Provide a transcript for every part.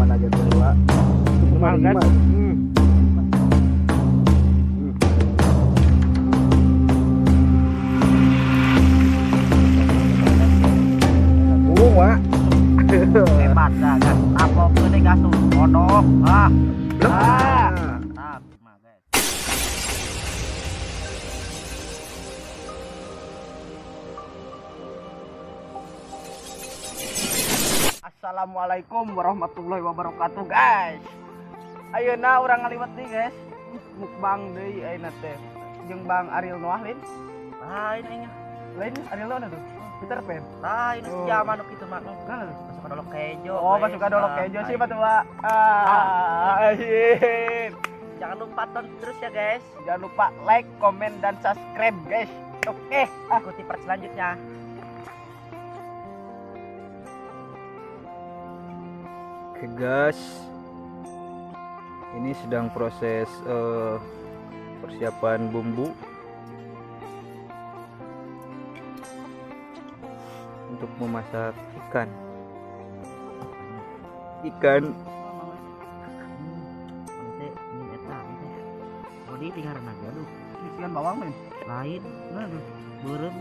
Mana gitu Pak. Guys. Wah. Hebat dah kan. Apa keun gas kodok. Ah. Ah. Mantap, guys. Assalamualaikum warahmatullahi wabarakatuh, guys. Ayeuna urang ngaliwet nih, guys. Mukbang deui ayeuna teh. Jeung Bang Ariel Noah lain. Lain aing. Lain Ariel Noah tuh. Peter Pan. Lain Oh. zaman nu kitu mah. Nah, Masuk dolok kejo. oh, guys. masuk dolok kejo sih Pak tua. Ah, anjir. Jangan lupa tonton terus ya, guys. Jangan lupa like, komen, dan subscribe, guys. Oke. Ah. Ikuti part selanjutnya. Oke guys, ini sedang proses persiapan bumbu untuk memasak ikan. Ikan Nanti ini eta nanti. Bodi tinggalan aja aduh. Isian bawang nih. Lain, Nah, tuh. beureum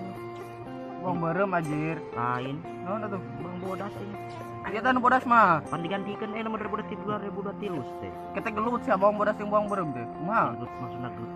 Bawang beureum anjir. lain. Nah, tuh. Bang bodas ini. Iya tah nu bodas mah. Pan digantikeun nomor 2023 teh. Kita gelut sih bawang bodas jeung bawang beureum teh. Kumaha? Gelut maksudna gelut.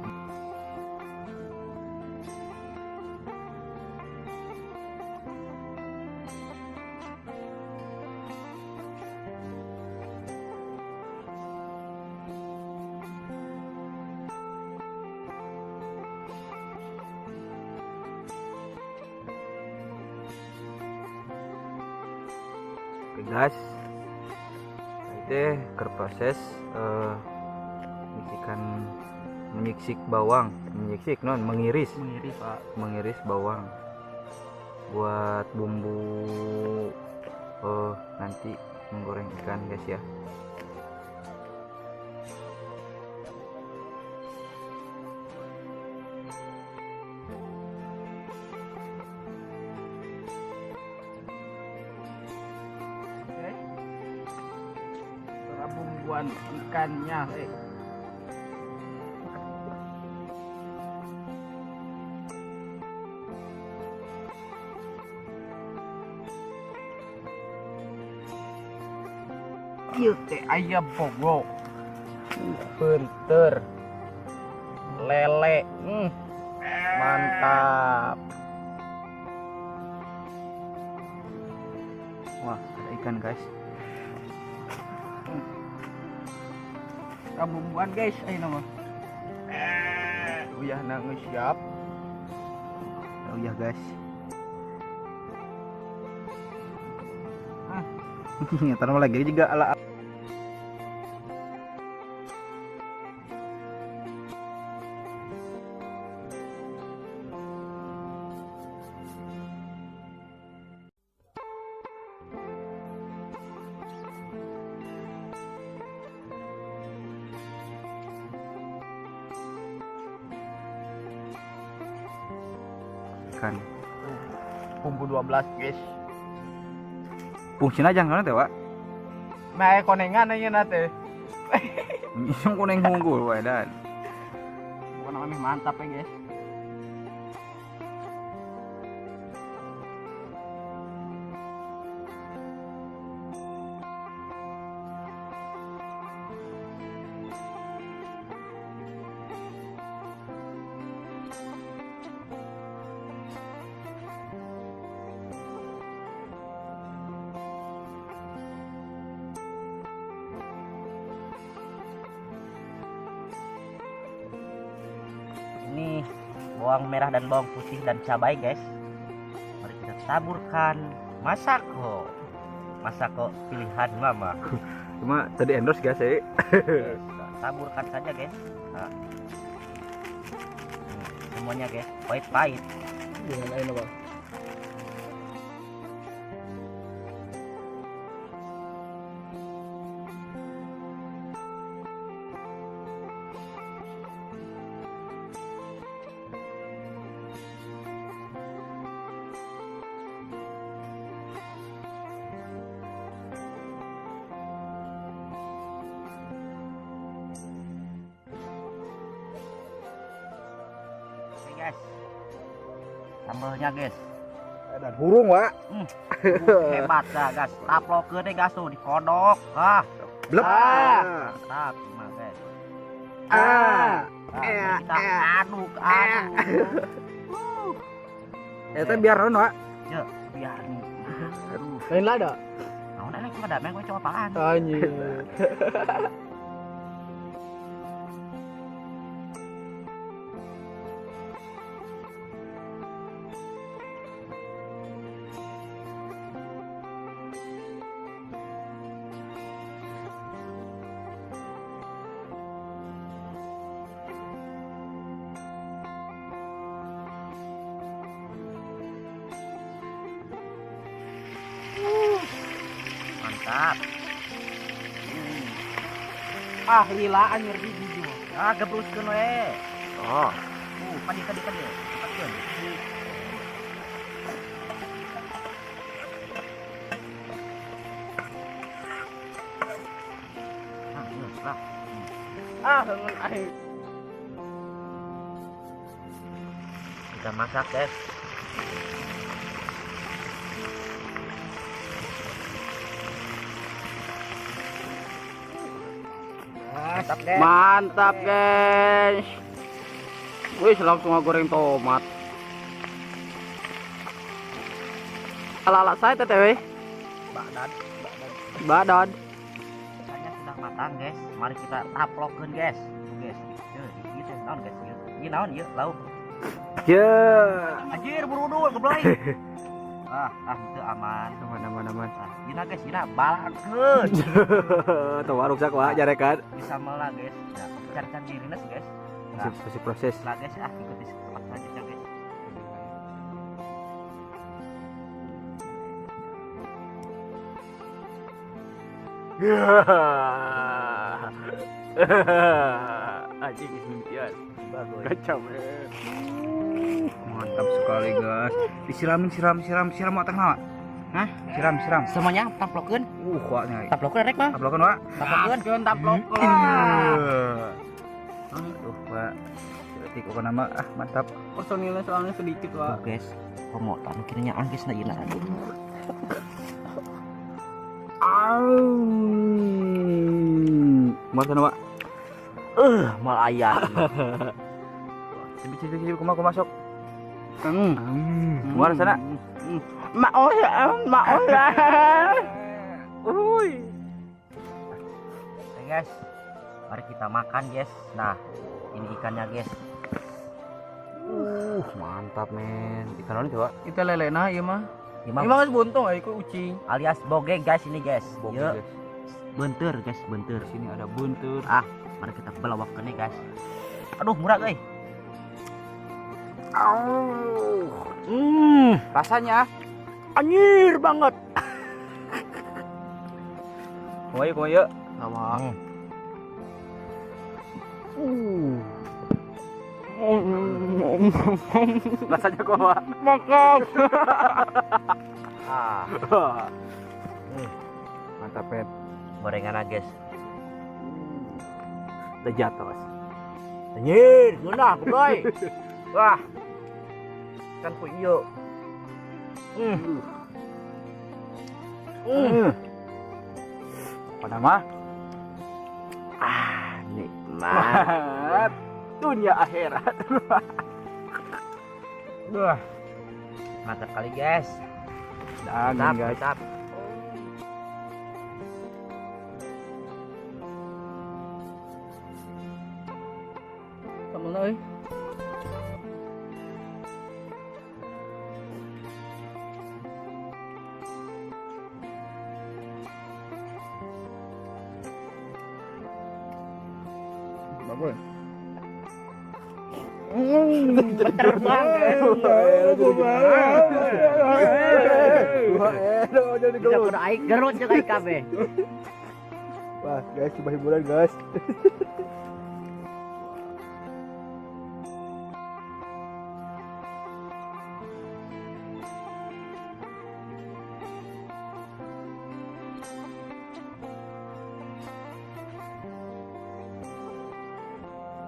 Oke guys, itu ke proses menyiksik bawang, menyiksik non mengiris, Mengiris, Pak. Mengiris bawang buat bumbu nanti menggoreng ikan guys ya. Bumbuan ikannya. Ieu teh aya bogo. Peunteur. Lele. Mantap. Wah, ada ikan guys. Bumbuan guys, ayo nama. Uyah nangis siap. Uyah guys. Ntar lagi juga ala. Ikan bumbu 12 guys. Fungsinya jangan teh, Pak. Nah, konengan aja teh. Isung koneng unggul wae dan. Bukan namanya mantap ya, guys. Ini bawang merah dan bawang putih dan cabai guys. Mari kita taburkan masako. Masako pilihan mama. Cuma tadi endorse guys ya. Yes, taburkan saja guys. Nah. Semuanya guys, pahit-pahit. Jangan lain apa. Guys. Sambelnya guys. Dan hurung, Wak. Hebat dah, guys. Taplokeun deh, guys tuh dikodok. Ah. Blep. Mantap, mah, guys. Ah. Nah, kita aduk, aduk. Eta biar naon, Wak? Ya, biar nih. Aduh. Lain lada. Naon elek mah dameng we coba apaan. Anjir. Mantap. Ah, lila anjir di gigi. Ah, gebruskeun we. Oh. Padi tadi tadi. Cepatkeun. Ah, geus lah. Ah, lengan aing. Kita masak, guys. Mantap, guys. Mantap, guys. Wih, langsung goreng tomat. Ala-ala saya teteh weh. Badan. Badan. Ikannya sudah matang, guys. Mari kita taplokeun, guys. Tuh, guys. Yeuh, ieu teh naon, guys? Ieu. Ieu naon ieu? Lauk. Ye. Anjir, burudul goblok. Ah, itu aman. Aman, aman, aman. Ah, ieu guys, ieu balangkeun. Tuh rusak wah jarekan. Bisa melah, guys. Nah, cari-cari dirinya sih, guys. Nah, masih proses. Lah, guys, ah ikuti tempat selanjutnya, guys. Anjing demikian. Bagus. Kacau, mantap sekali, guys. Disiramin, siram, siram, siram otak nama. Hah? Siram, siram. Semuanya taplokeun. Wak nih. Taplokeun rek mah. Taplokeun, Wak. Taplokeun, taplokeun. Aduh, Wak. Detik kok nama ah mantap. Personilnya soalnya sedikit, Wak. Tuh, guys. Komo tanu kiranya angkis na ieu aduh. Kumaha sana, Wak? Mal aya. Cibik cibik cibik kumaha kumaha sok. Kumaha sana? Maos, maos. Uy. Oke, guys. Mari kita makan, guys. Nah, ini ikannya, guys. Mantap, men. Ikan naon itu, Wak? Itu lele nah ieu mah. Ieu mah geus buntung euy ku ucing. Alias boge, guys, ini, guys. Boge, guys. Bentur, guys, bentur. Sini ada bentur. Ah, mari kita belawak nih, guys. Aduh, murah, guys. Rasanya anjir banget. Kumaha yuk, kumaha yuk. Sama. Rasanya kumaha? Makan. Ah. Mantap, men. Gorengan, guys. Udah jatuh, Mas. Anjir, ngeunah, goblok. Wah. Kan ku ieu. Apa nama? Ah, nikmat. Dunia akhirat. Wah. Mantap kali, guys. Dan, mantap, guys. Mantap. Sambelna euy. Bagus. Terbang. Bisa kudu aing gerut jeung aing kabeh. Wah, guys, coba hiburan, guys.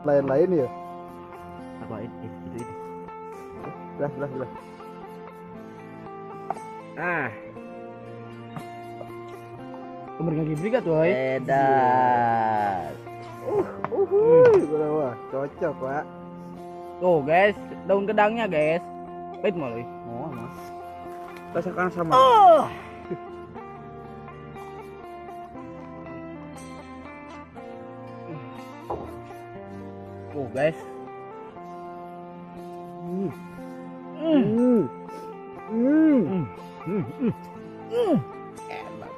Lain-lain ya? Apa itu? Belah. Ah. Kembar ngagibrik atuh euy. Edan. Wah, cocok, Pak. Tuh, guys, daun kedangnya, guys. Pahit mau euy. Oh, mas. Rasakan sama. Oh. Tuh, guys. Enak.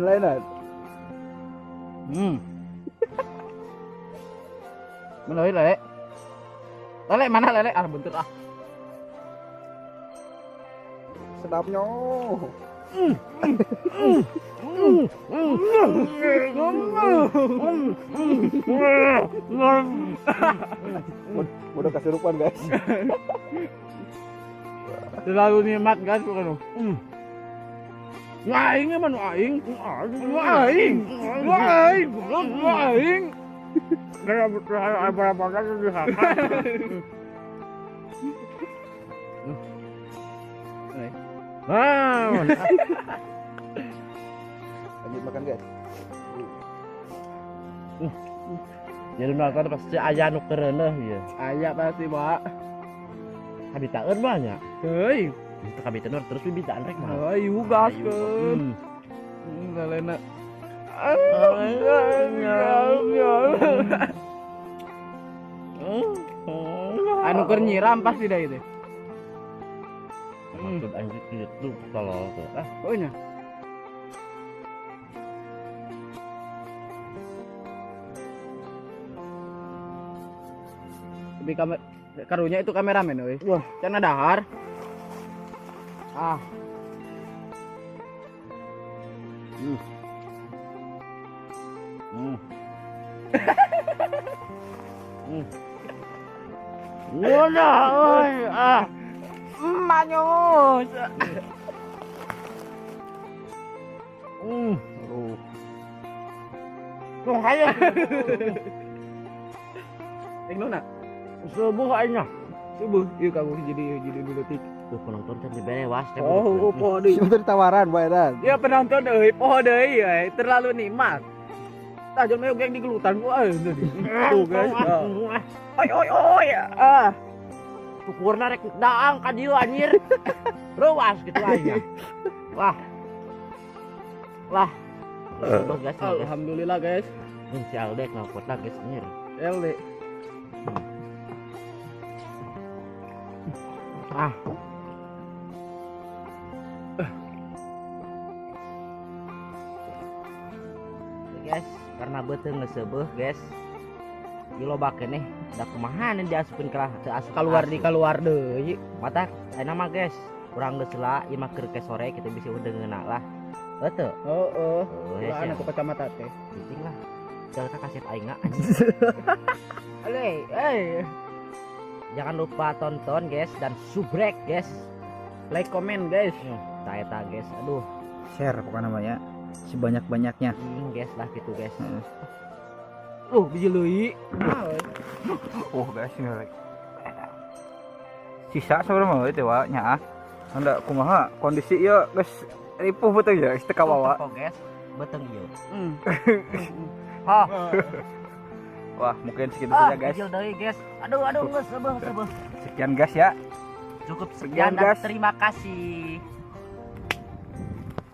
Lainan. Mana lele? Lele mana lele? Ah bentur ah. Sedapnya. Udah kesurupan guys. Terlalu nikmat guys pokoknya. Aing emang aing. Aing. Aing. Gara berapa di Lanjut makan guys. Jadi nonton pasti aya nu kereuneuh ieu. Aya pasti, Pak. Kabitaeun mah nya. Heuy. Itu kabitaeun terus bibitaan rek mah. Ayo gaskeun. Lelena. Anu keur nyiram pasti dah itu. Maksud anjir gitu tolol teh. Ah, oh nya. Lebih kamera karunya itu kameramen euy. Wah, cenah dahar. Ah. Wala euy ah. Manyus. Aduh. Tuh hayo. Ing nona. Subuh aing. Subuh ieu kamu jadi detik. Tuh penonton can diberewas teh. Oh, poho deui. Cuma tawaran bae dan. Ya penonton euy, poho deui euy, terlalu nikmat. Tah jelema geng digelutan ku euy. Tuh guys. Oi oi oi. Ah. Tukurna rek daang ka dieu anjir. Ruas gitu aja. Wah. Wah. Guys, alhamdulillah guys. Si Alde ngapot lah guys anjir. Alde. Ah. Guys, karena beuteung geus seubeuh guys. Ieu loba keneh da kumaha nih diasupkeun ka teu asup keluar di keluar deui. Mata ayeuna mah guys, urang geus lah ieu mah keur ke sore kitu bisi udeungeuna lah. Heuh teu? Heeh. Ulah atuh kacamata teh. Cicing lah. Jangan ka kaset aing nga. Ale, eh. Jangan lupa tonton guys dan subrek guys. Like komen guys. Tah eta guys. Aduh, share pokoknya namanya sebanyak-banyaknya. Guys lah gitu guys. Biji leuy. Oh guys ini lagi. Sisa sebenarnya mah itu wa nya ah. Anda kumaha kondisi ieu geus ripuh beuteung ya geus teu kawawa. Guys, beuteung ieu. Hah. Wah, mungkin segitu saja guys. Kecil deui guys. Aduh, geus seubeuh. Sekian guys ya. Cukup sekian dan terima kasih.